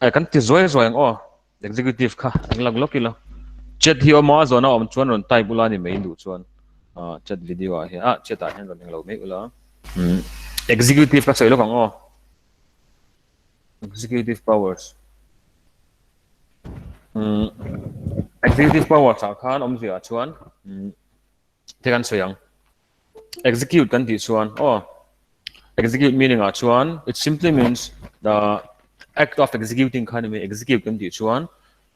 Ai kan ti zuai zuai ang aw executive kha eng lak lawk ila chat hi awm a zawhna awm chuan rawn type ula ni mai duh chuan ah chat video ah hian ah chat ah hian rawn eng lo mai ula umm executive ka sawi lawk ang aw executive powers umm executive powers ah khan awmzia ah chuan umm te kan sawi ang. Execute kan tih chuan aw execute meaning ah chuan it simply means the act of executing kha ni mai execute kan tih chuan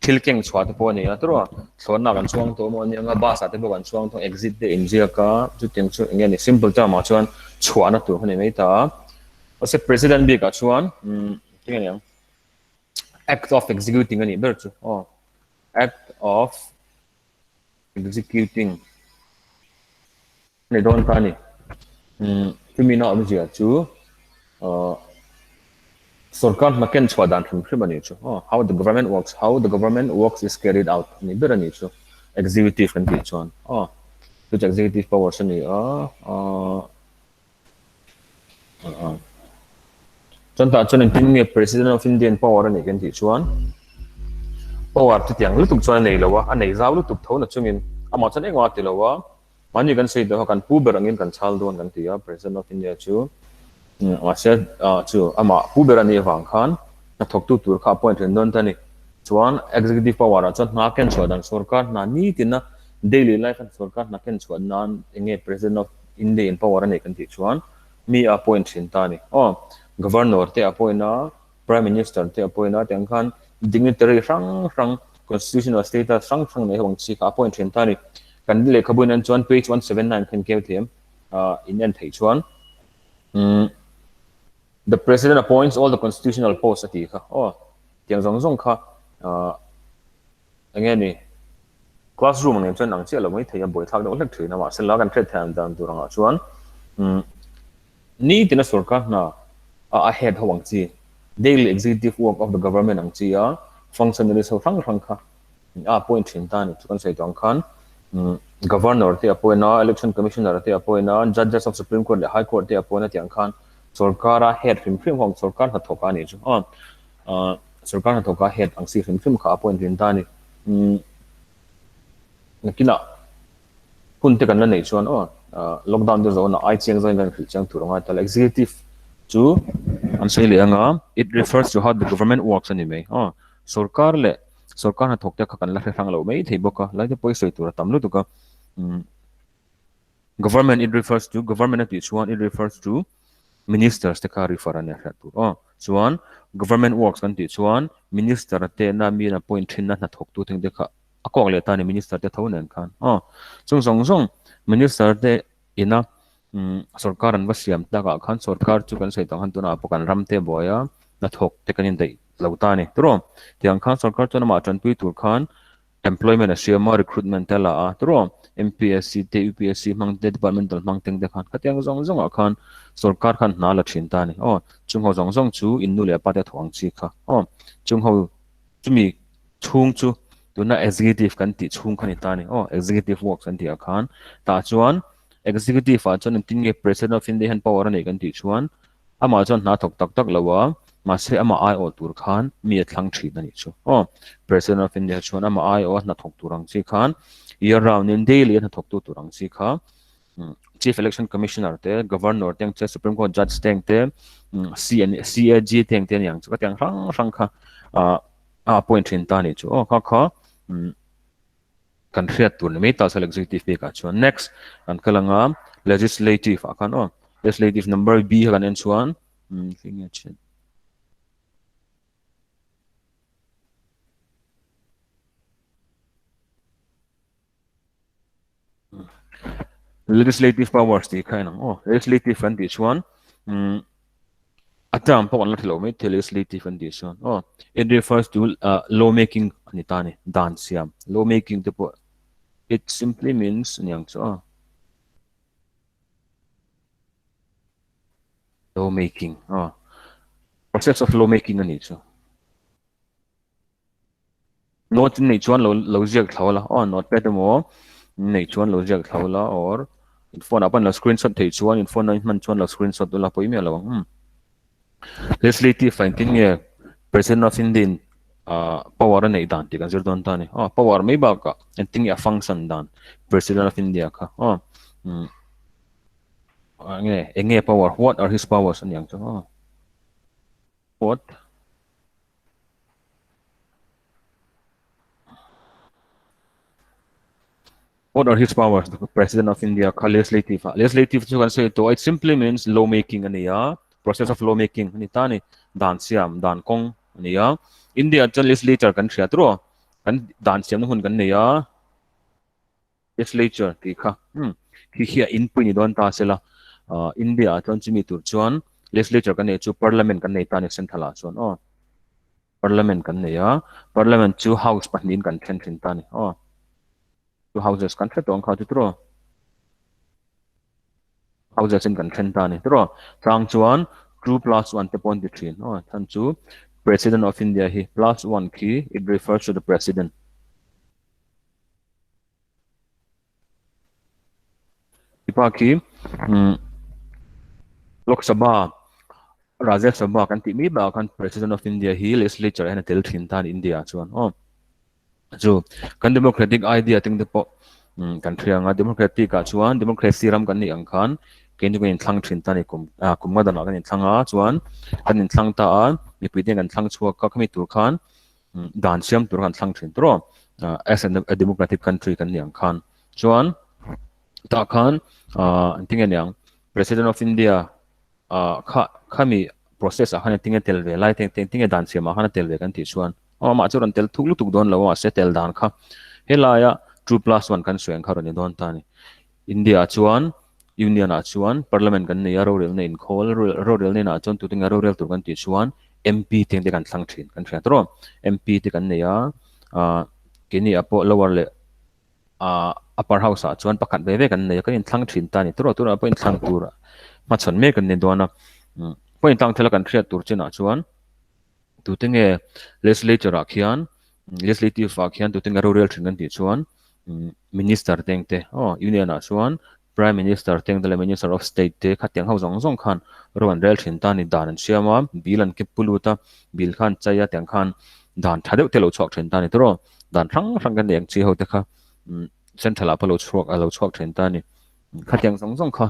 thil keng chhuah te pawh a ni a tawrh a thlawhna kan chuang tawh emaw ania anga bus ah te pawh kan chuang tawh exit te inziak a chutiang chu eng nge ni simple term ah chuan chhuahna tur kha ni mai ta a mahse president bik ah chuan umm eng nge ni ang act of executing a nih ber chu aw act of executing a ni dawn ta a ni. Umm chumi na awmzia chu ahh sorkar hna ken chhuah dan hrim hrim a ni chu aw how the government works how the government works is carried out a ni ber a ni chu executive kan tih chuan aw chu chu executive powers a ni a ahh ahh chuan tah chuan engtin nge president of India in power a neih kan tih chuan power chutiang lutuk chuan a nei lo a a nei zau lutuk tho na chungin amah chuan engmah a ti lo a mahni kan sawi deuh a kan pu ber angin kan chhal dawn kan ti a president of India chu mahse ah chu amah pu ber a nih avang khan hnathawktu tur kha a appoint reng dawn ta a ni chuan executive power ah chuan hna ken chhuah dan sorkar hna nitin a daily life a sorkar hna ken chhuah nan enge president of India in power a nei kan tih chuan mi a appoint thin ta a ni. Aw, Governor te a appoint a, Prime Minister te a appoint a, tiang khan dignitary hrang hrang, constitutional status hrang hrang nei ho ang chi kha a appoint thin ta a ni. Kan lehkhabu in en chuan page 179 kha in keu thiam, in en theih chuan umm The President appoints all the constitutional posts a tih kha. Aw, tiang zawng zawng kha Enge ni? Classroom ang em chuan ang chiah lo mai thei a, buaithlak deuh hlek thin a, mahse la kan hriat theih dan tur angah chuan umm nitin a sorkar hna a a head ho ang chi, daily executive work of the government ang chi a functionaries ho hrang hrang kha a appoint thin ta a ni. Chu kan sawi tawh ang khan umm governor te a appoint a, election commissioner te a appoint a, judges of supreme court leh high court te a appoint a tih ang khan sorkara head hrim hrim ho ang sorkar hnathawk a nih chu aw. Ahh sorkar hnathawka head ang si hrim hrim kha a point rin ta a ni. Umm nakinah hun te kan la neih chuan aw ahh lockdown te zawhna ai chiang zawngin kan hrilh chiang tur a ngai ta lo. Executive chu an sawi leh anga it refers to how the government works a ni mai aw. Sorkar leh sorkar hnathawk te kha kan la hre hrang loh mai thei bawk a, lai te pawh i sawi tur a tam lutuk a. Umm Government it refers to government a tih chuan it refers to ministers te kha refer a nia hriat tur aw. Chuan government works kan tih chuan minister te na mi in appoint thin na hnathawk tu thing te kha a kawk leh ta a ni minister te tho nen khan aw. Chung zawng zawng minister te ina umm sorkar an va siam tak ah khan sorkar chu kan sawi tawh ang khan tunah pawh kan ram te a buai a hnathawk te kan indaih lo ta a ni tiraw. Tiang khan sorkar chuan amah tanpui tur khan Employment a siam a, recruitment te a la a, tiraw? MPSC te, UPSC hmang te, departmental hmang teng te khan khatiang zawng zawngah khan sorkar khan hna a la thin ta a ni. Aw, chung ho zawng zawng chu in nu leh pa te a thawh ang chi kha. Aw, chung ho chumi chhung chu tuna executive kan tih chhung kha ni ta a ni. Aw, executive works kan tih ah khan tah chuan executive ah chuan engtin nge President of India hian power a neih kan tih chuan Amah chuan hna thawk tak tak lo a, mahse amah aiawh tur khan mi a thlang thin a nih chu. Aw, President of India chuan amah aiawh a hna thawk tur ang chi khan year round in daily a hna thawktu tur ang chi kha Chief Election Commissioner te, Governor te ang che, Supreme Court Judge te ang te, CAG te ang te aniang chu ka ti ang hrang hrang kha a appoint thin ta a nih chu. Aw, kha kha kan hriat tur ni mai ta chuan executive bik ah chuan next kan kal anga legislative ah khan aw legislative number b kha kan en chuan um eng nge chin legislative powers tih kha en ang aw legislative kan tih chuan um A term pawh kan la thilo mai thei legislative an tih chuan aw it refers to uh, law making ani ta ni dan siam law making te pawh it simply means aniang chu aw law making aw process of law making ani chu Note in neih chuan lo lo ziak thlo la aw notepad emaw in neih chuan lo ziak thlo la or in phone ah pawn lo screenshot theih chuan in phone a in hman chuan lo screenshot ula pawh i miah lo ang umm legislative ah engtin nge President of India in power a neih dan tih kan zir dawn ta a ni. Aw power mai bakah engtin nge a function dan President of India kha aw umm enge enge power what are his powers a ni ang chu aw what What are his powers? The President of India kha legislative a legislative chu kan sawi tawh a it simply means law making a ni a process of law making a ni ta a ni dan siam dan kawng a ni a India chuan legislature kan hria tawh kan dan siamna hun kan nei a legislature tih kha hmm khi khi a inpui ni dawn ta sela ah India ah chuan chumi tur chuan legislature kan neih chu parliament kan nei ta a ni central ah chuan aw. Parliament kan nei a, Parliament chu House pahnihin kan then thin ta a ni aw. Chu Houses kan hre tawh ang kha chu tiraw. Houses in kan then ta a ni tiraw. Chang chuan 2+1 te pawh an ti thin aw. Chhan chu President of India hi plus one khi it refers to the President. Tipa khi Lok Sabha, Rajya Sabha kan tih mai bakah khan President of India hi legislature hian a tel thin ta a ni India ah chuan aw. Chu kan democratic idea teng te pawh kan hria ang a, democratic ah chuan democracy ram kan nih ang khan keini chu kan inthlang thin ta a ni kum ah kum nga danah kan inthlang a chuan kan inthlang ta a mipui te kan thlang chhuak a khami tur khan dan siam tur kan thlang thin tur aw as a democratic country kan ni ang khan chuan tah khan engtin nge niang president of India kha khami process ah khan engtin nge tel ve lai te engtin nge dan siam ah khan a tel ve kan tih chuan aw amah chu rawn tel thuk lutuk dawn lo a mahse tel dan kha helaia 2+1 kan sawi ang kha rawn ni dawn ta a ni India ah chuan Union ah chuan Parliament kan nei a, rorelna inkhawl, rorelna inah chuan tute nge rorel tur kan tih chuan MP te te kan thlang thin kan hria tawh MP te kan nei a, ah keini ah pawh lower leh ah upper house ah chuan pakhat ve ve kan nei a, kan inthlang thin ta a ni tawh tunah pawh inthlang tur hmachhawn mek an ni dawn a, pawh inthlang thil a kan hriat tur chinah chuan tute nge legislature ah khian legislative ah khian tute nge rorel thin kan tih chuan minister te engte aw union ah chuan prime minister te engte leh minister of state te khatiang ho zawng zawng khan ro an rel thin ta a ni dan an siam a bill an kep pu lut a bill khan chei a tiang khan dan tha deuh te lo chhuak thin ta a ni tawh dan hrang hrang kan nei ang chi ho te kha central ah pawh lo chhuak a lo chhuak thin ta a ni khatiang zawng zawng kha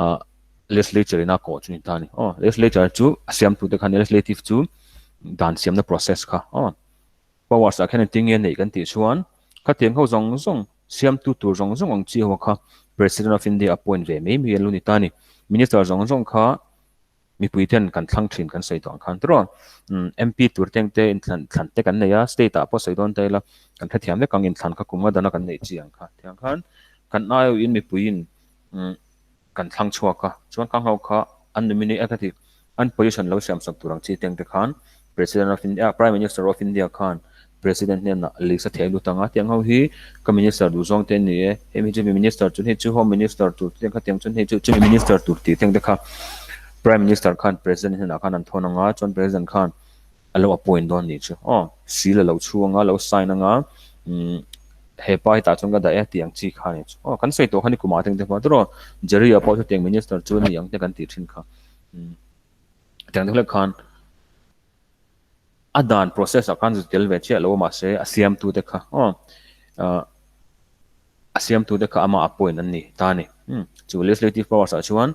ah legislature in a kawh chu ni ta a ni aw legislature chu a siamtu te khan legislative chu dan siamna process kha aw. Powers ah khian engtin nge neih kan tih chuan khatiang ho zawng zawng siamtu tur zawng zawng ang chi ho kha President of India appoint ve mai mai an lo ni ta a ni. Minister zawng zawng kha mipui ten kan thlang thin kan sawi tawh ang khan tiraw. MP tur te engte inthlan thlan te kan nei a, state ah pawh sawi dawn ta ila kan hrethiam vek ang inthlan kha kum nga dana kan neih chi ang kha. Tiang khan kan aiawhin mipuiin kan thlang chhuak a, chuan khang ho kha an nominate a ka ti, an position lo siam sak tur ang chi teng te khan President of India, Prime Minister of India khan President hnenah list a theh lut ang a, tiang ho hi ka Minister duh zawng te an ni e, hemi chu mi Minister chuan hei chu Home Minister tur tiang kha tiang chuan hei chu chumi Minister tur tih teng te kha Prime Minister khan President hnenah khan an thawn ang a, chuan President khan a lo appoint dawn nih chu aw seal a lo chhung a lo sign anga umm he pa hi tah chuan ka dah e tih ang chi kha nih chu aw kan sawi tawh kha ni kumah te pawh tawh Jerry ah pawh chu tiang minister chu a ni ang te kan tih thin kha umm tiang deuh hlek khan a dan process ah khan zu tel ve chiah lo a mahse a siam tu te kha aw ah a siam tu te kha amah appoint an ni ta a ni umm chu legislative powers ah chuan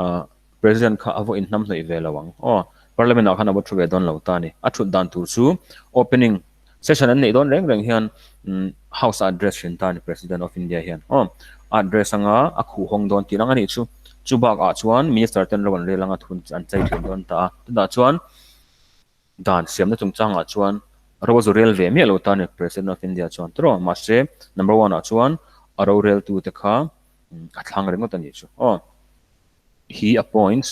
ah. President kha a vaw inhnam hnawih ve lo ang aw. Parliament ah khan a vaw thu ve dawn lo ta a ni. A thut dan tur chu opening session an neih dawn reng reng hian House a address hrin ta a ni President of India hian aw. A address anga a khuh hawng dawn tih lang a nih chu. Chu bak ah chuan Minister ten ro an rel anga thun an chei thin dawn ta a. Tunah chuan dan siamna chungchangah chuan ro a zu rel ve miah lo ta a ni President of India chuan tawh. Mahse number one ah chuan a roreltu te kha a thlang ringawt a nih chu aw. He appoints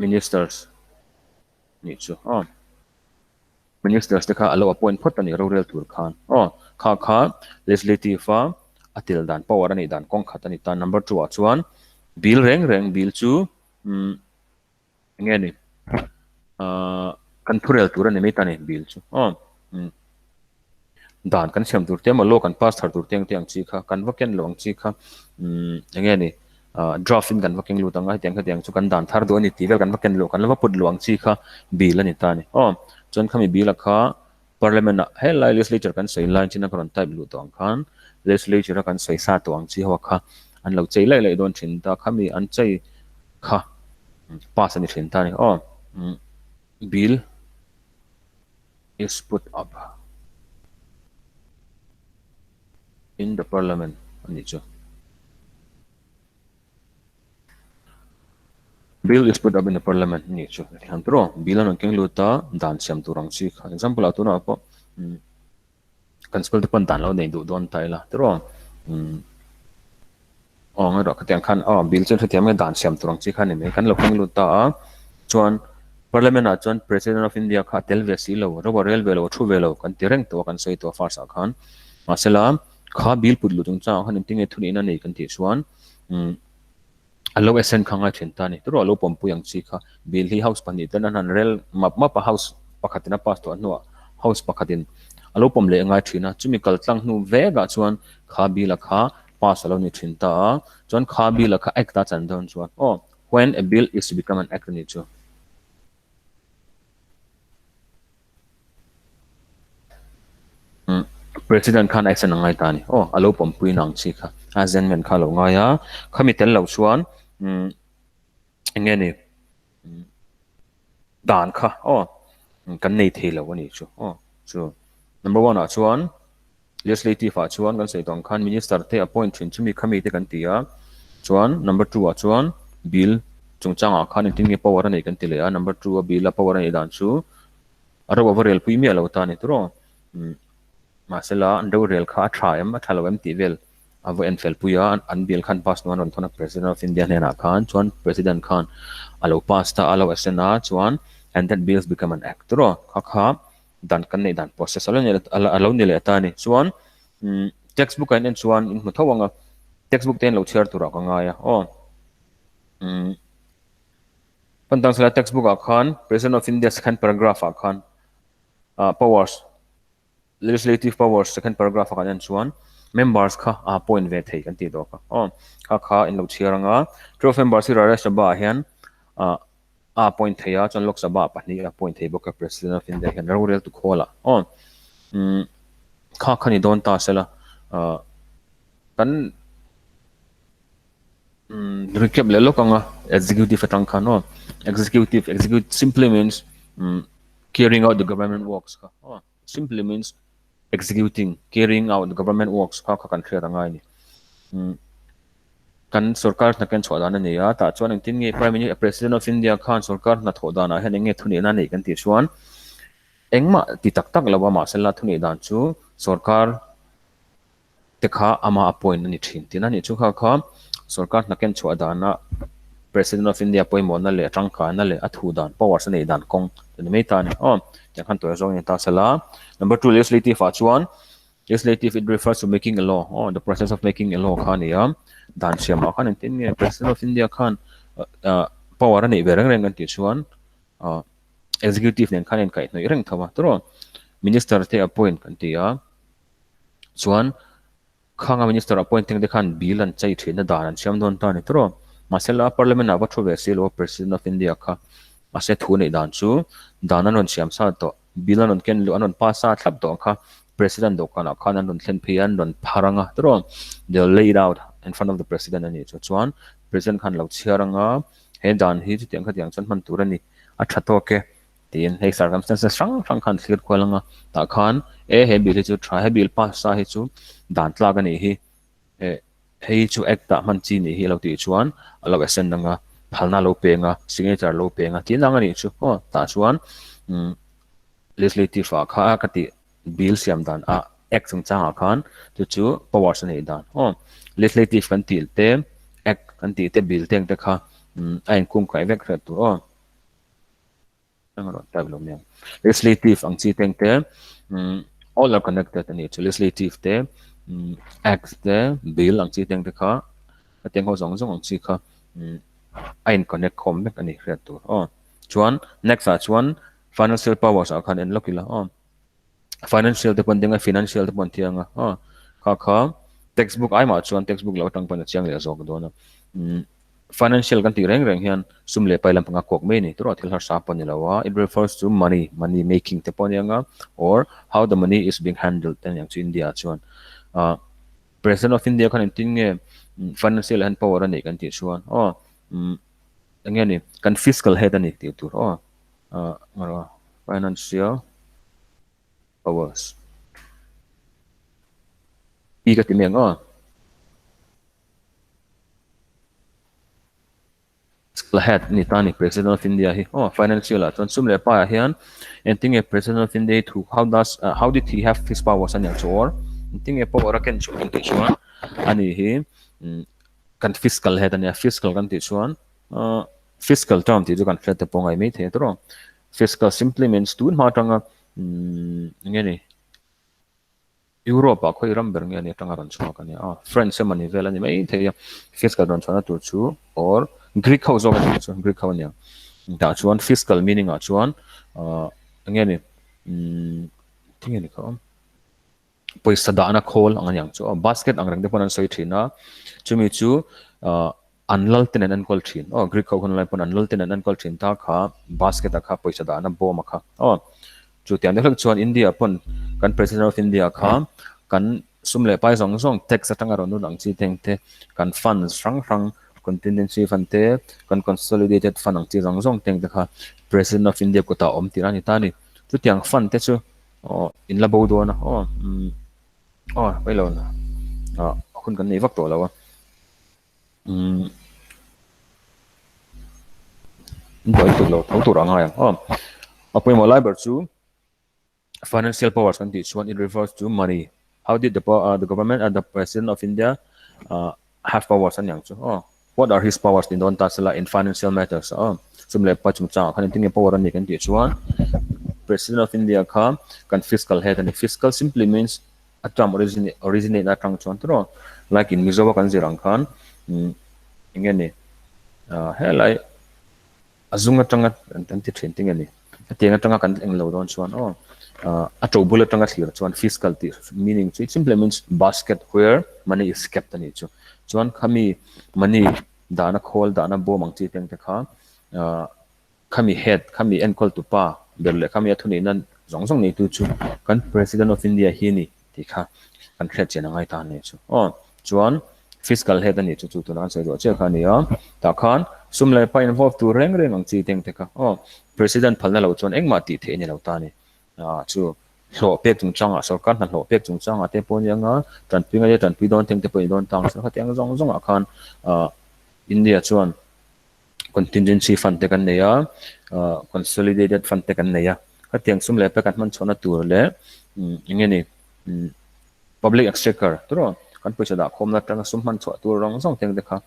ministers nih chu aw ministers te kha a lo appoint phawt a ni rorel tur khan aw kha kha legislative a a tel dan power a nih dan kawng khat a ni ta number 2 ah chuan bill reng reng bill chu umm enge ni ahh kan thurel tur a ni mai ta ni bill chu aw umm dan kan siam tur te emaw law kan pass thar tur te ang te ang chi kha kan va ken lo ang chi kha umm enge ni. Draft in kan va keng lut ang a, hetiang khatiang chu kan dan thar duh a ni tih vel kan va ken luh, kan la va put luh ang chi kha bill a ni ta a ni. Aw, chuan khami bill a kha Parliament ah helai legislature kan sawi lai chin a ka rawn type luh tawh ang khan legislature a kan sawi sa tawh ang chi ho kha an lo chei laih laih dawn thin ta, khami an chei kha pass a ni thin ta a ni. Aw, bill is put up in the parliament a nih chu. Bill is put up in the parliament a nih chu a thiam tur aw. Bill an rawn keng lut a, dan siam tur ang chi kha. Example ah tunah pawh kan school te pawn dan lo nei duh dawn ta ila tur aw. Aw ngaihtuah khatiang khan aw bill chu hrethiam nge dan siam tur ang chi kha a ni mai. Kan lo keng lut ta a, chuan parliament ah chuan president of India kha a tel ve si lo, ro a rel ve lo, a thu ve lo kan ti reng tawh a, kan sawi tawh a first ah khan. Mahsela kha bill put lut chungchangah khan engtin nge thunihna a nei kan tih chuan umm a lo assent kha ngai thin ta a ni. Turaw a lo pawmpui ang chi kha bill hi house pahnih ten an han rel map map a, house pakhatin a pass tawh hnuah house pakhatin a lo pawm leh ngai thin a, chumi kal tlang hnu vekah chuan kha bill a kha pass a lo ni thin ta a, chuan kha bill a kha act a chan dawn chuan aw when a bill is to become an act a ni chu. President khan action a ngai ta a ni. Aw, a lo pawmpui na ang chi kha. A zenmen kha a lo ngai a. Khami tel loh chuan eng nge ni dan kha aw kan nei thei lo a nih chu. Aw chu number one ah chuan legislative ah chuan kan sawi tawh ang khan minister te appoint thin chumi khami te kan ti a. Chuan number two ah chuan bill chungchangah khan engtin nge power a neih kan ti leh a. Number two a bill a power a neih dan chu A ro a va rel pui miah lo ta a ni tur aw. Umm mahsela an rorel kha a tha em a tha lo em tih vel a va en fel pui a, an bill khan pass hnuan rawn thawn a President of India hnenah khan chuan President khan a lo pass ta a, a lo assent a chuan and that bills become an act tur aw. Kha kha dan kan neih dan process a lo ni a lo ni leh ta a ni. Chuan umm textbook a in en chuan in hmu tho ang a, textbook te in lo chhiar turah ka ngai a aw. Umm. Pantang textbook ah khan President of India second paragraph ah khan ah powers legislative powers second paragraph ah kan en chuan members kha a appoint ve thei kan tih tawh kha aw kha kha in lo chhiar anga 12 members hi Rajya Sabha ah hian ah a appoint thei a chuan Lok Sabha ah pahnih a appoint thei bawk a President of India hian rorel tu khawl ah aw umm kha kha ni dawn ta sela ah kan Recap leh lawk anga executive atang khan aw executive execute simply means carrying out the government works kha aw simply means executing carrying out the government works kha kha kan hriat angai a ni kan sorkar hna ken chhuah dan a ni a tah chuan engtin nge prime minister president of India khan sorkar hna thawh danah hian eng nge thunihna a neih kan tih chuan engmah ti tak tak lo a mahsela thunih dan chu sorkar te kha ama appoint a ni thin tihna a nih chu kha kha sorkar hna ken chhuah dana President of India pawimawhna leh tangkaina leh a thu dan powers a neih dan kawng a ni mai ta a ni aw tiang khan tawih zawng a ni ta sela number two legislative ah chuan legislative it refers to making a law aw the process of making a law kha a ni a dan siamah khan engtin nge President of India khan power a neih ve reng reng kan tih chuan ah executive nen khan a inkaihhnawih reng tho a tawrh minister te appoint kan ti a. Chuan khanga minister appoint te khan bill an chei thin a dan an siam dawn ta a ni tawrh aw. Mahsela parliament ah va thu ve si lo a president of India kha mahse thu neih dan chu dan an rawn siam sa tawh bill an rawn ken luh an rawn pass a thlap tawh ang kha president dawhkanah khan an rawn thlen phei a an rawn phar ang a tawrh aw. They will lay it out in front of the president a nih chu. Chuan president khan lo chhiar ang a he dan hi chutiang khatiang chuan hman tur a ni a tha tawk e. Tiin hei circumstances hrang hrang khan thlir kual anga tah khan e he bill hi chu tha he bill pass sa hi chu dan tlak a nih hi e hei chu act ah hman chi nih hi a lo tih chuan a lo assent anga phalna a lo peng a signature a lo peng a tin ang a nih chu aw tah chuan umm legislative ah kha ka tih bill siam dan ah act chungchangah khan chu chu powers a neih dan aw legislative kan tih te act kan tih te bill te ang te kha umm a inkungkaih vek hriat tur aw. Legislative ang chi te te all are connected a ni chu legislative te act te bill ang chi te te kha a teng ho zawng zawng ang chi kha a in connect khawm vek a ni hriat tur aw chuan next ah chuan financial powers ah khan en lawk ila aw financial te pawh an ding a financial te pawh an thiang a aw kha kha textbook ai mah chuan textbook lo atang pawn a chiang leh zawk dawn a. Financial kan tih reng reng hian sum leh pai lampanga kawk mai a ni tur a, thil harsa pawh a ni lo a, it refers to money, money making te pawh a ni ang a, or how the money is being handled te a ni ang chu India ah chuan. Ah President of India khan engtin nge financial ah hian power a neih kan tih chuan aw eng nge ni kan fiscal head a ni tih tur aw ah financial powers pi ka ti mai ang aw. Head ni ta ni President of India hi aw financial ah chuan sum leh pa ah hian engtin nge President of India hi thu how does how did he have his powers a nia chu or engtin nge power a ken chhuah kan tih chuan ani hi kan fiscal head a nia fiscal kan tih chuan fiscal term tih chu kan hriat te pawh a ngai mai thei a tawrh fiscal simply means tun hma atanga eng nge ni. Europe ah khawi ram ber nge ani atanga rawn chhuak a nia a, French emaw ni vel a ni mai thei a, fiscal rawn chhuahna tur chu or Greek ho zawk a ni chu Greek ho a nia tah chuan fiscal meaning ah chuan ahh eng nge ni umm tinge ni kha pawisa dahna khawl ang a ni ang chu basket ang reng te pawn an sawi thin a chumi chu ahh an lal ten an enkawl thin aw Greek ho hun lai pawn an lal ten an enkawl thin ta kha basket ah kha pawisa dahna bawm a kha aw chu tiang deuh hlek chuan India pawn kan president of India kha kan sum leh pai zawng zawng tax atanga rawn lut ang chi te te kan funds hrang hrang contingency fund te kan consolidated fund ang chi zawng zawng te te kha president of India kutah a awm tir a ni ta a ni chutiang fund te chu aw in la bo dawn a aw umm aw pailo ah hun kan nei vak tawh lo a. Umm buai tur lo tho tur a ngai ang aw. A pawimawh lai ber chu financial powers kan tih chuan it refers to money. How did the uh, the government and the president of India uh, have powers an yang chu aw. What are his powers tin dawn ta sela in financial matters aw. Sum leh pa chungchangah khan engtin nge power a ni kan tih chuan President of India kha kan fiscal head a ni. Fiscal simply means A term originate originate na atang chuan tawh like in Mizo a kan zir ang khan umm eng nge ni ah helai a zung atanga kan ti thin te nge ni hetiang atanga kan eng lo dawn chuan aw ah a to bul atanga thlir chuan fiscal tih meaning chu it simply means basket where money is kept a nih chu chuan khami money dahna khawl dahna bawm ang chi te ang te kha ah. Khami head, khami enkawltu pa ber leh khami a thuneihna zawng zawng neitu chu kan President of India hi a ni tih kha kan hriat chian a ngai ta a ni chu. Aw, chuan Fiscal head a ni chu chu tuna kan sawi duah chiah kha a ni a, tah khan sum leh pa involve tur reng reng ang chi teng te kha aw, President phalna lo chuan engmah tih theih a ni lo ta a ni. Ah, chu hlawh pek chungchangah, sorkar hna hlawh pek chungchangah te pawh a ni ang a, tanpui ngai te tanpui dawn teng te pawh a ni dawn ta ang chu. Khatiang zawng zawngah khan ah India chuan Contingency fund te kan nei a, consolidated fund te kan nei a. Khatiang sum leh pek an hman chhuahna tur leh eng nge ni public exchequer tur aw kan pawisa dah khawmna atanga sum hman chhuah tur rawng zawng teng te kha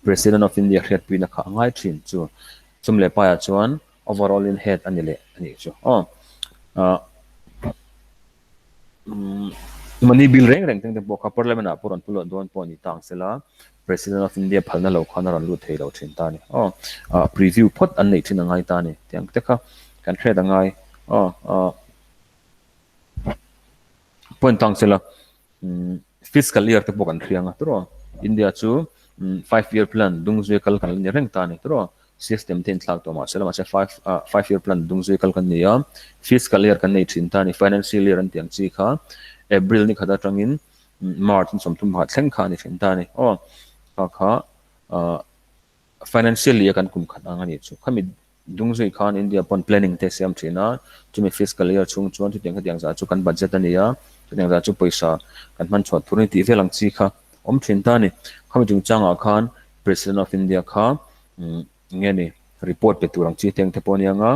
President of India hriatpuina kha a ngai thin chu sum leh paiah chuan overall in head a ni leh a nih chu aw. Money bill reng reng teng te pawh kha Parliament ah pawh rawn pu luah dawn pawh a ni ta ang sela President of India phalna lo khan a rawn lut thei lo thin ta a ni. Aw, ah preview phawt an neih thin a ngai ta a ni. Tiang te kha kan hriat a ngai. Aw, ah point tang sela umm fiscal year te pawh kan hriang a tawrh aw. India chu umm five year plan dungzui kal kan la ni reng ta a ni tawrh aw. System te inthlak tawh mahse la mahse five ah five year plan dungzui kal kan ni a. Fiscal year kan nei thin ta a ni. Financial year an tih ang chi kha April ni khat atangin March in 30 pakhat thleng kha a ni thin ta a ni. Aw, kha kha ah financial year kan kum khat ang a nih chu. Khami dung zui khan India pawn planning te siam thin a, chumi fiscal year chhung chuan chutiang khatiang zah chu kan budget a ni a, chutiang zah chu pawisa kan hman chhuah tur a ni tih vel ang chi kha awm thin ta a ni. Khami chungchangah khan President of India kha umm eng nge ni report pe tur ang chi te ang te pawh a ni ang a,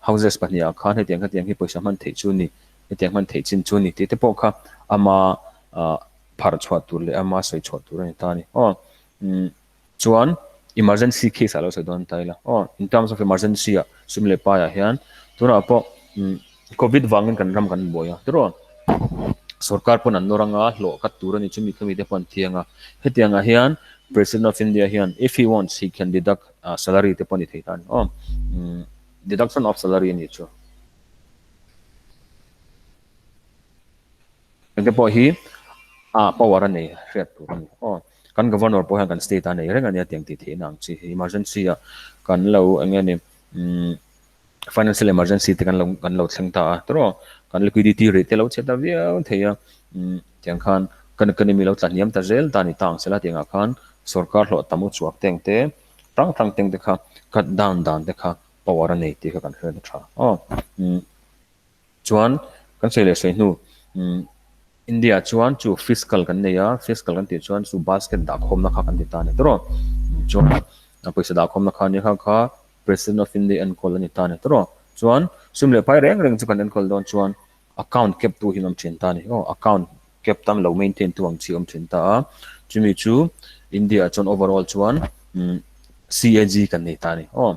houses pahnihah khan hetiang khatiang hi pawisa hman theih chu a ni. Hetiang hman theih chin chu a ni tih te pawh kha ama ah pharh chhuah tur leh ama sawi chhuah tur a ni ta a ni. Aw umm chuan emergency case ah lo sawi dawn ta ila. Aw in terms of emergency ah sum leh pai ah hian tunah pawh umm covid vangin kan ram kan buai a tiraw sorkar pawn an nawr anga hlawh khat tur a ni chumi khami te pawh an thiang a. Hetiang ah hian President of India hian if he wants he can deduct salary te pawh a ni thei ta a ni. Aw umm deduction of salary a ni chu. Engte pawh hi ah power a nei hriat tur a ni aw. Kan Governor pawh hian kan state a nei reng a nia tiang tih theihna ang chi hi. Emergency ah kan lo eng nge ni umm financial emergency te kan lo kan lo thleng ta a tawrh kan liquidity rate te lo chhe ta viau thei a umm tiang khan kan economy lo tla hniam ta zel ta a ni ta ang sela tiang ah khan sorkar hlawh tam u chhuak teng te hrang hrang teng te kha cut down dan te kha power a nei tih kha kan hriat a tha aw umm. Chuan kan sawi leh sawi hnu umm India chuan chu fiscal kan nei a, fiscal kan tih chuan chu basket dahkhawmna kha kan ti ta a ni tawrh aw. Chuan a pawisa dahkhawmna kha nia kha kha President of India enkawl a ni ta a ni tawrh aw. Chuan sum leh pai reng reng chu kan enkawl dawn chuan account kept tu hi an awm thin ta a ni aw, account kept a lo maintain tu ang chi a awm thin ta a. Chumi chu India ah chuan overall chuan umm CAG kan nei ta a ni aw,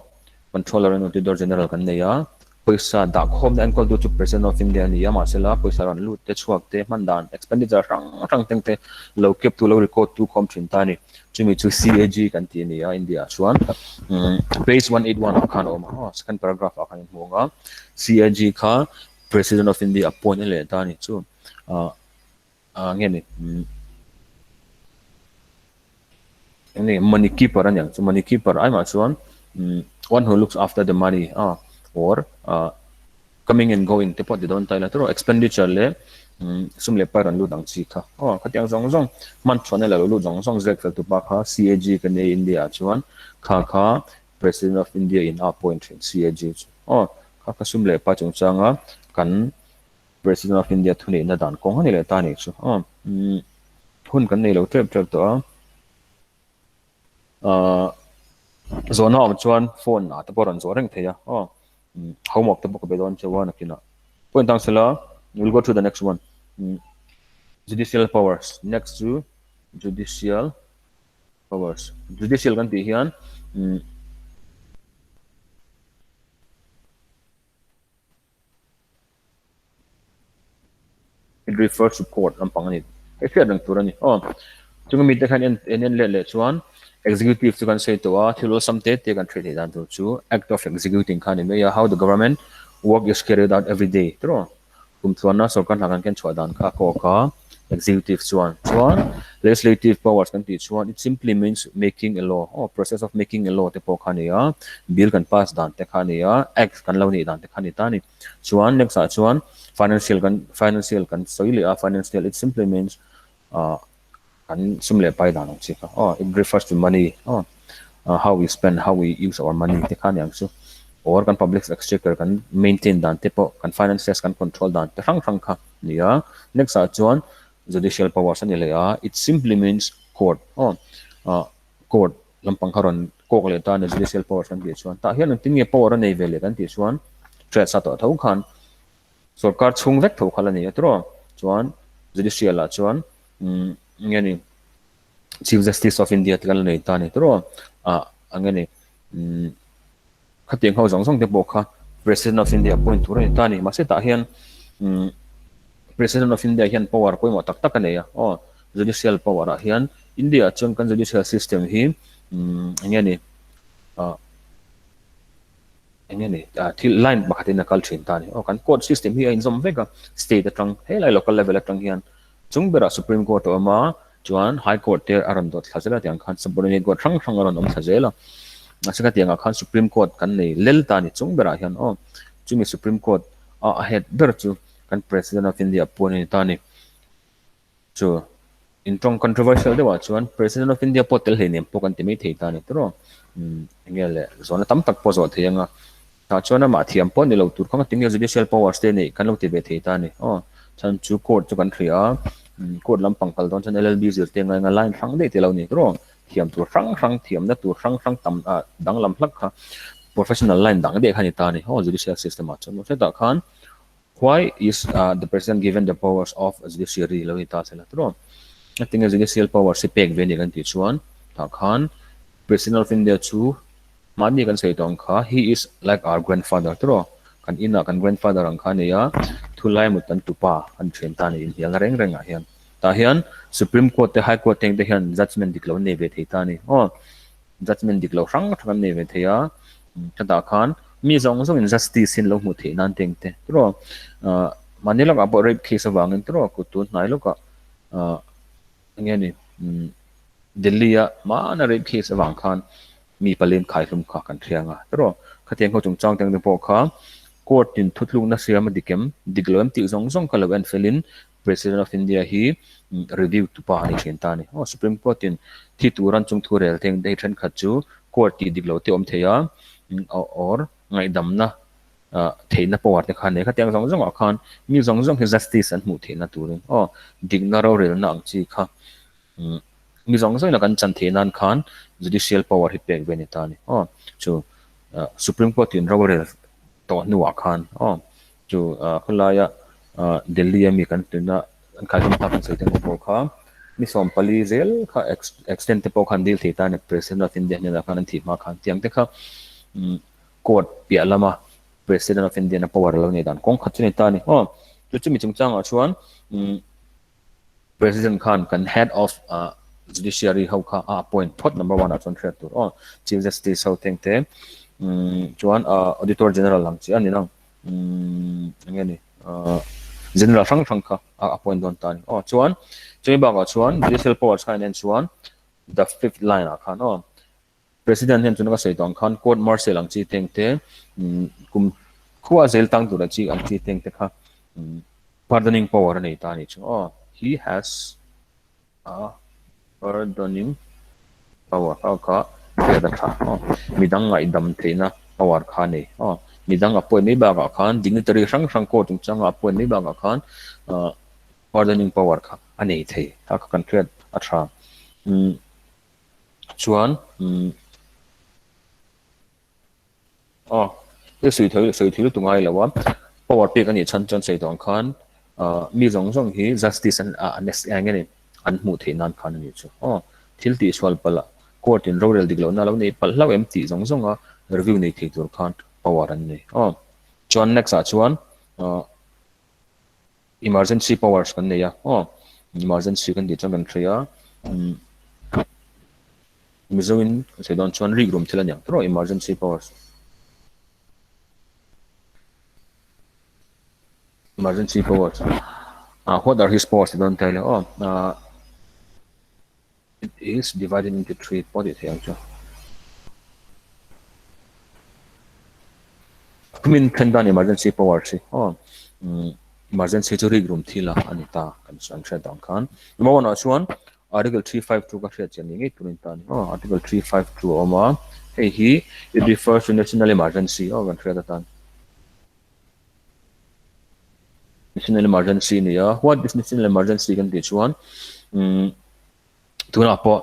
Controller and Auditor General kan nei a. Pawisa dahkhawmna enkawltu chu President of India a ni a, mahsela pawisa rawn lut te, chhuak te, hman dan, expenditure hrang hrang teng te lo kep tu, lo record tu khawm thin ta a ni. Chumi chu CAG kan ti a ni a, India ah chuan page 181 ah khan a awm a, aw second paragraph ah khan in hmu ang a, CAG kha President of India appoint a leh ta a ni chu ah nge ni eng nge money keeper a niang chu money keeper ai mah chuan one who looks after the money a or coming and going te pawh ti dawn ta ila tiraw expenditure leh sum leh pai rawn lut ang chi kha aw khatiang zawng zawng hman chhuahna leh lo lut zawng zawng ziak fel tupa kha CAG ka nia India ah chuan kha kha President of India in a appoint thin CAG chu aw kha kha sum leh pai chungchanga kan President of India thuneihna dan kawng a ni leh ta a nih chu. Aw, hun kan nei lo tep tep tawh a. Ahh, zawhna awm chuan phone ah te pawh rawn zawh reng thei a. Aw, homework te pawh ka be dawn cheu a nakinah. Point ang sela, we'll go to the next one. Judicial powers, next chu judicial powers. Judicial kan tih hian It refers to court lampang a ni. Hei hriat reng tur a ni. Aw, chunga mite khan en en en let leh chuan executive chu kan sawi tawh a, thil awlsam te te kan hriat theih dan tur chu act of executing kha a ni mai a, how the government work is carried out every day tiraw? Kum tluanna sorkar hna kan ken chhuah dan kha a kawk a, executive chuan. Chuan legislative powers kan tih chuan it simply means making a law, aw process of making a law te pawh kha a ni a, bill kan pass dan te kha a ni a, act kan lo neih dan te kha a ni ta a ni. Chuan next ah chuan financial kan financial kan sawi leh a, financial it simply means ah kan sum leh pai dan ang chi kha aw it refers to money aw how we spend how we use our money te kha a ni ang chu or kan public exchequer kan maintain dan te pawh kan finances kan control dan te hrang hrang kha a ni a. Next ah chuan judicial powers a ni leh a, it simply means court aw ah court lampang kha rawn kawk leh ta a ni judicial powers kan tih chuan tah hian engtin nge power a nei ve leh kan tih chuan hriat sa tawh tho khan sorkar chhung vek tho kha la ni a tiraw chuan judicial ah chuan umm nge ni chief justice of India te kan la nei ta a ni tiraw ah eng nge ni umm khatiang ho zawng zawng te pawh kha president of India appoint tur a ni ta a ni mahse tah hian umm president of India hian power pawimawh tak tak a nei a aw judicial power ah hian India ah chuan kan judicial system hi umm eng nge ni ah eng nge ni ah thil line pakhat in a kal thin ta a ni aw kan court system hi a inzawm vek a state atang helai local level atang hian chung berah supreme court a awm a Chuan High Court te a rawn dawt thla zel a tiang khan subordinate court hrang hrang a rawn awm thla zel a. Mahse ka tiangah khan Supreme Court kan nei lel ta a ni chung berah hian aw. Chumi Supreme Court a a head ber chu kan President of India puan a ni ta a ni. Chu in tawng controversial deuhah chuan President of India pawh tel hleinem pawh kan ti mai thei ta a ni tawrh aw. Umm enge le zawhna tam tak pawh zawh thei anga. Tah chuan amah thiam pawh ni lo tur kha tinge judicial powers te neih kan lo ti ve thei ta a ni aw. Chhan chu court chu kan hria a, court lampang kal dawn chuan LLB zir te ngai nga line hrang daih te lo ni tawrh aw. Thiam tur hrang hrang, thiamna tur hrang hrang tam ah danglam hlak kha professional line dang daih kha a ni ta a ni aw judicial system ah chuan. Hetah khan why is the president given the powers of judiciary lo ni ta se la tawrh aw. Tinge judicial powers hi pek ve a ni kan tih chuan tah khan President of India chu Mahni kan sawi tawh ang kha, he is like our grandfather tiraw? Kan inah kan grandfather ang kha a nei a, thu lai mut kan tupa kan thian ta a ni inhnialna reng rengah hian. Tah hian Supreme Court te High Court te te hian judgement dik lo an nei ve thei ta a ni. Aw, judgement dik lo hrang hrang an nei ve thei a, chutah khan mi zawng zawngin justice hi an lo hmuh theih nan te engte tiraw? Ahh mahni lawkah pawh rape case avangin tiraw kut tun hnai lawkah ahh eng nge ni umm. Delhi-a hmana rape case avang khan mi palen khaihlum kha kan hria anga tiraw? Khatiang ho chungchang te ang te pawh kha court in thutlukna siam a dik em, dik lo em tih zawng zawng kha lo en felin President of India hi review tu pa a ni thin ta a ni. Aw Supreme Court in thi turan chung thu rel te hei thenkhat chu court tih dik lo te awm thei a or ngaihdamna theihna power te kha a nei. Khatiang zawng zawngah khan mi zawng zawng hi justice an hmuh theihna turin aw dikna rorelna ang chi kha Mi zawng zawngin a kan chan theih nan khan judicial power hi pek ve a ni ta a ni. Aw chu Supreme Court in rorel tawh hnuah khan aw chu khawlaia Delhi a mi kan tuna an khaihlum tak an sawi te pawh kha mi 14 zel kha extend te pawh khan dil thei ta a ni. President of India hnenah khan an thih hma khan tiang te kha court piah lama President of India na power a lo nei dan kawng khat chu a ni ta a ni. Aw chu chumi chungchangah chuan President khan kan head of judiciary ho kha a appoint phawt number one ah chuan hriat tur aw Chief Justice ho teng te chuan Auditor General lam chi a ni nang enge ni General hrang hrang kha a appoint dawn ta a ni aw chuan chumi bakah chuan judicial powers kha in en chuan the fifth line ah khan aw President hian chuna ka sawi tawh ang khan court martial ang chi teng te kum khua zel tang tur ang chi ang chi teng te kha pardoning power a nei ta a nih chu aw he has a pardoning power kha kha hriat a tha aw midang ngaihdam theihna power kha a nei aw midang a point mai bakah khan dignitary hrang hrang court chungchanga a point mai bakah khan pardoning power kha a nei thei kha kha kan hriat a tha. Chuan umm aw i sawi thei sawi thei lutuk ngai lo a power pek a nih chhan chuan sawi tawh ang khan ah mi zawng zawng hi justice an ah an eng nge ni an hmuh theih nan khan a nih chu aw thil tih sual palh ah court in rorel dik lohna a lo nei palh hlauh em tih zawng zawng a review nei thei tur khan power an nei aw chuan next ah chuan ah Emergency powers kan nei a aw emergency kan tih chuan kan hria umm Mizo in kan sawi dawn chuan rik rum thil a niang tawrh emergency powers emergency powers ah what are his powers ti dawn ta ila aw ah it is divided into three pawh tih theih ang chu kumin then dan emergency powers hi aw umm emergency chu rik rum thil a ani ta kan an hriat dan khan number one ah chuan article 352 ka hriat chian ni ngei turin ta ani aw article 352 a awm a hei hi it refers to national emergency aw kan hriat atan National emergency a ni a, what is national emergency kan tih chuan umm tunah pawh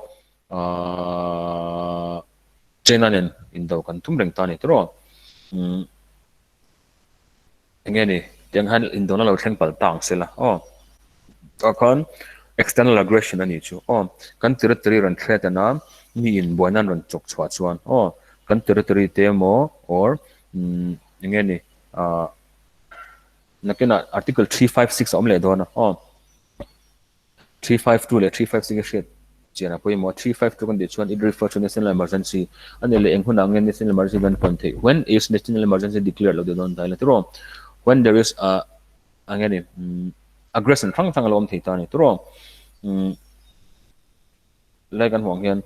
ahh China nen indo kan tum reng ta a ni tawrh umm eng nge ni tiang hian indona lo thleng palh ta ang se la aw tah khan external aggression a nih chu aw kan territory rawn threat a na mi in buaina an rawn chawk chhuah chuan aw kan territory te emaw or umm eng nge ni ahh nakinah article 356 a awm leh dawn a aw 352 leh 356 a hriat chian a pawimawh a 352 kan tih chuan it refers to national emergency a nih leh eng hunah nge national emergency kan puan theih when is national emergency declared lo tih dawn ta ila tiraw when there is a eng nge ni aggression hrang hrang a lo awm thei ta a ni tiraw umm Lai kan hmuh ang hian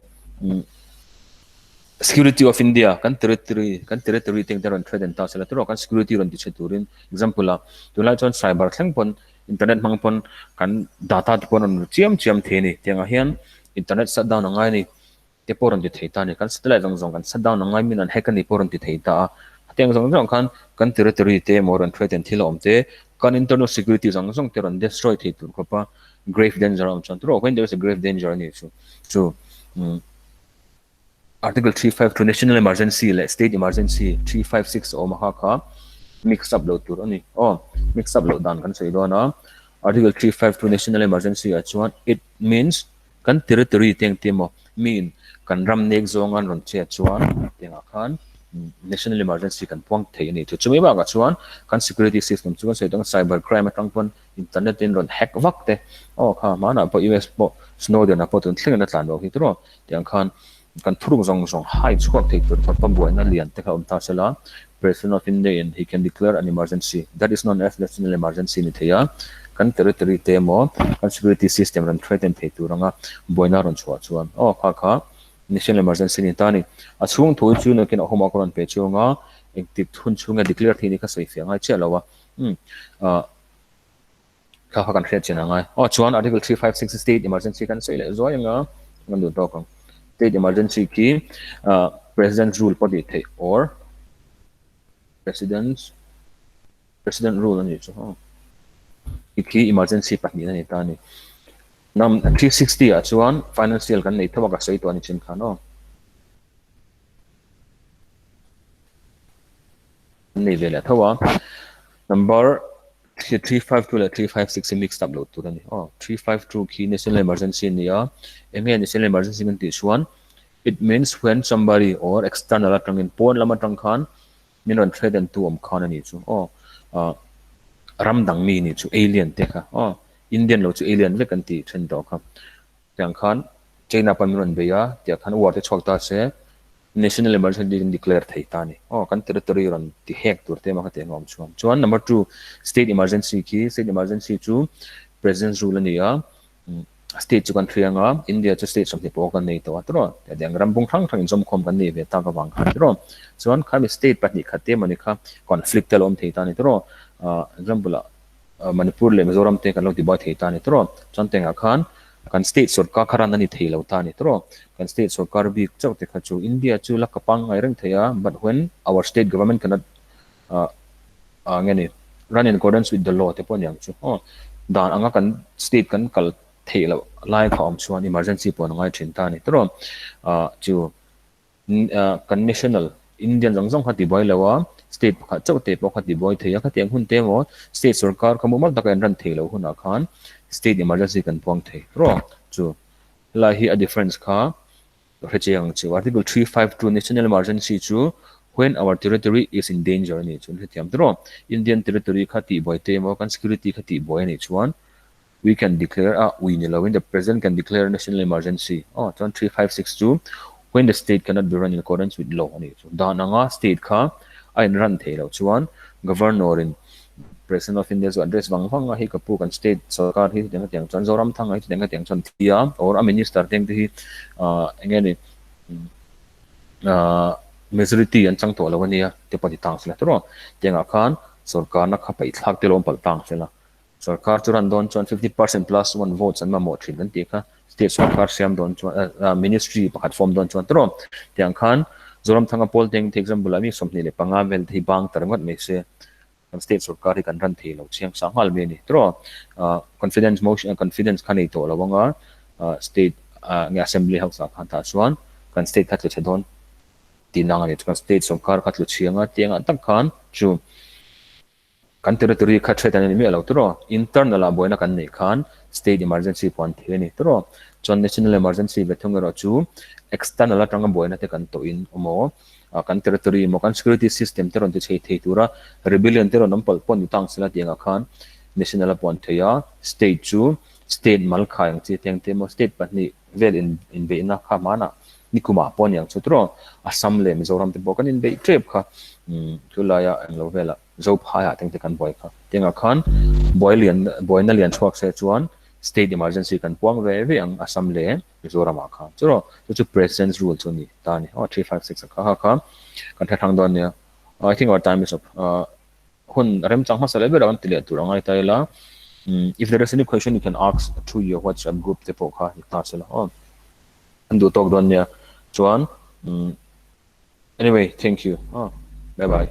security of India kan territory kan territory te engte rawn threaten ta sela tiraw kan security rawn ti chhe turin example a tunlai chuan cyber thleng pawn internet hmang pawn kan data te pawh an rawn ru chiam chiam thei a ni tiangah hian internet shut down a ngai a ni te pawh rawn ti thei ta a ni kan satellite zawng zawng kan shut down a ngai min an hack a ni pawh rawn ti thei ta a hetiang zawng zawng khan kan territory te emaw rawn threaten thil a awm te kan internal security zawng zawng te rawn destroy thei tur khawp a grave danger a awm chuan tiraw when there is a grave danger a nih chu chu umm article 352 national emergency leh state emergency 356 a awm a kha kha mix up loh tur a ni aw mix up loh dan kan sawi dawn a article 352 national emergency ah chuan it means kan territory te engti emaw mi in kan ram nek zawnga an rawn chet chuan tiangah khan national emergency kan puang thei a ni chu chumi bakah chuan kan security system chu kan sawi dawn cyber crime atang pawn Internet in rawn hack vak te aw kha hmanah pawh US pawh Snowden-a pawh tun thlengin a tlan lo hi tiraw tiang khan kan thuruk zawng zawng hai chhuak thei tur khawpa buaina lian te kha awm ta se la President of India in he can declare an emergency that is known as national emergency ni thei a. kan territory te emaw kan security system rawn threaten thei tur anga buaina rawn chhuah chuan aw kha kha national emergency ni ta a ni. A chhung thu chu nakin a homework a rawn pe chung a, engtik hun chhunga declare thei ni kha sawi fiah ngai chiah lo a, umm ah kha kha kan hriat chin a ngai. Aw chuan article 356 state emergency kan sawi leh zuai anga kan duh tawk ang. State emergency khi ah president rule pawh tih theih or president President rule a nih chu aw. Khi emergency pahnihna a ni ta a ni. Nam 360 ah chuan financial kan nei tho a ka sawi tawh a ni chin khan aw. Kan nei ve leh tho a. Number 352 leh 356 hi mixed up loh tur a ni aw. 352 khi national emergency a ni a. Eng nge national emergency kan tih chuan it means when somebody or external atangin pawn lam atang khan Min rawn threaten tu awm khan a nih chu aw ah ram dang mi nih chu alien te kha aw Indian lo chu alien vek an tih then tawh kha tiang khan China pawn min rawn bei a tiah khan war te chhuak ta se national emergency kan declare thei ta a ni aw kan territory rawn ti hek tur te emaw kha tiang a awm chuang chuan number two state emergency khi state emergency chu president rule a ni a. State chu kan hriang a, India chu state 20 pawh kan nei tawh a tiraw? Tiang ram bung hrang hrang inzawmkhawm kan nei ve tak avang khan tiraw? Chuan khami state pahnih khat te emawni kha conflict te a lo awm thei ta a ni tiraw? Example ah Manipur leh Mizoram te kan lo tibuai thei ta a ni tiraw? Chuan tengah khan kan state sorkar kha ran a ni thei lo ta a ni tiraw? Kan state sorkar bik chauh te kha chu India chu la ka pangngai reng thei a, but when our state government cannot ah nge ni run in accordance with the law te pawh a ni ang chu aw dan anga kan state kan kal theih loh lai kha awm chuan emergency pawh an ngai thin ta a ni tawrh ah chu kan national Indian zawng zawng kha tibuai lo a state pakhat chauh te pawh kha tibuai thei a khatiang hun te emaw state sorkar kha mumal taka an run theih loh hunah khan state emergency kan puang thei tawrh chu helai hi a difference kha Ka hre chiang ang chu. Article 352 National Emergency chu when our territory is in danger a nih chuan hrethiam tawh rawh. Indian territory kha tihbuai te emaw kan security kha tihbuai a nih chuan we can declare a ui ni loin the president can declare national emergency. Aw chuan 356 chu when the state cannot be run in accordance with law a nih chu. Dan anga state kha a in run theih loh chuan governor in President of India chu address vang vang a, hei ka pu kan state sorkar hi hetiang hetiang chuan Zoramthanga hi chutiang hetiang chuan thi a or a minister te hi ah eng nge ni ah majority an chang tawh lo a nia te pawh ti tang sela tawrh a, tiangah khan sorkarna kha paih thlak te lawm palh tang sela sorkar chu ran dawn chuan 50% plus one votes an mamawh thin kan tih kha state sorkar siam dawn chuan ah ministry pakhat form dawn chuan tawrh a, tiang khan Zoramthanga pawl te example ah mi 25 vel te hi bang ta ringawt mai se. Kan state sorkar hi kan ran thei lo chiang sang nghal mai a ni. Tiraw confidence motion confidence kha nei tawh lo anga state nge assembly house ah khan tah chuan kan state kha tlu chhe dawn tih nang a ni. Kan state sorkar kha tlu chhiang a tiangah tak khan chu kan territory kha threat an ni miah lo tiraw. Internal ah buaina kan neih khan state emergency pawh an thei a ni tiraw. Chuan national emergency ve thung erawh chu external atanga buaina te kan tawhin awm aw. Kan territory emaw kan security system te rawn ti chei thei tura rebellion te rawn awm palh pawh ni tang sela tih angah khan national a puan thei a, state chu state mal khai ang chi teng te emaw state pahnih vel in inbeihna kha hmanah nikumah pawh a ni ang chu tawrh Assam leh Mizoram te pawh kan inbeih tep kha umm chulaia englo velah Zophaiah teng te kan buai kha tih angah khan buai lian buaina lian chhuak se chuan state emergency kan puang ve ve ang Assam leh Mizoramah khan chu rawh chu chu president's rule chu a ni ta a ni aw 356 a kha kha kha kan hre hrang dawn nia I think our time is up hun remchang hmasa leh berah kan ti leh tur a ngai ta ila if there is any question you can ask through your WhatsApp group te pawh kha ni ta sela aw an duh tawk dawn nia chuan anyway thank you aw bye bye.